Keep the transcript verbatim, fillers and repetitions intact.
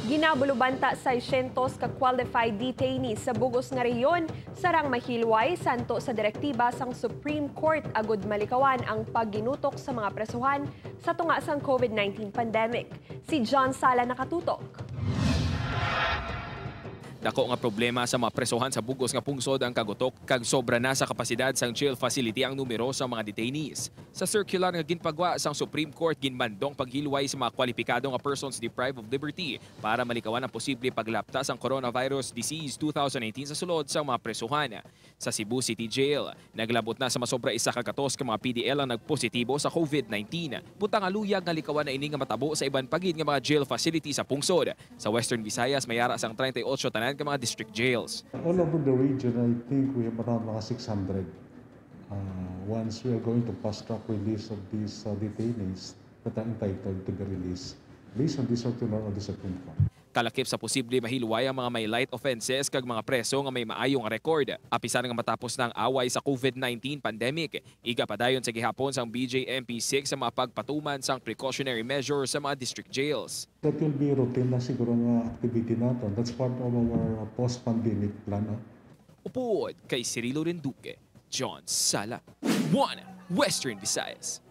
Ginabulubanta seiscientos ka qualified detainees sa bug-os nga rehiyon sarang mahilway santo sa direktiba sang Supreme Court agud malikawan ang pagginutok sa mga presohan sa tunga sang COVID nineteen pandemic. Si John Sala nakatutok. Dako nga problema sa mga presohan sa bug-os nga pungsod ang kagutok kag sobra na sa kapasidad sang jail facility ang numero sa mga detainees. Sa circular nga ginpagwa sang Supreme Court, ginbando ang paghilway sa mga kwalipikado nga persons deprived of liberty para malikawan ang posible paglapta sang coronavirus disease two thousand nineteen sa sulod sang mga presohan. Sa Cebu City Jail, naglabot na sa masobra isa ka gatos ka mga P D L ang nagpositibo sa COVID nineteen. Buta nga luyag nga likawan na ini nga matabo sa iban pa gid nga mga jail facility sa pungsod. Sa Western Visayas, may ara sang treinta y ocho tanan ka mga district jails. All over the region, I think we have around mga six hundred. Uh, once we are going to fast track release of these uh, detainees that are entitled to be released based on this circular of the Supreme Court. Kalakip sa posible mahilway ang mga may light offenses kag mga preso nga may maayo nga record. Apisan nga matapos na ang away sa COVID nineteen pandemic, iga padayon sa gihapon sang B J M P six sa mga pagpatuman sang precautionary measures sa mga district jails. That will be routine na siguro nga activity nato. That's part of our uh, post-pandemic plan. No? Upod kay Cirilo Renduque, John Sala, One Western Visayas.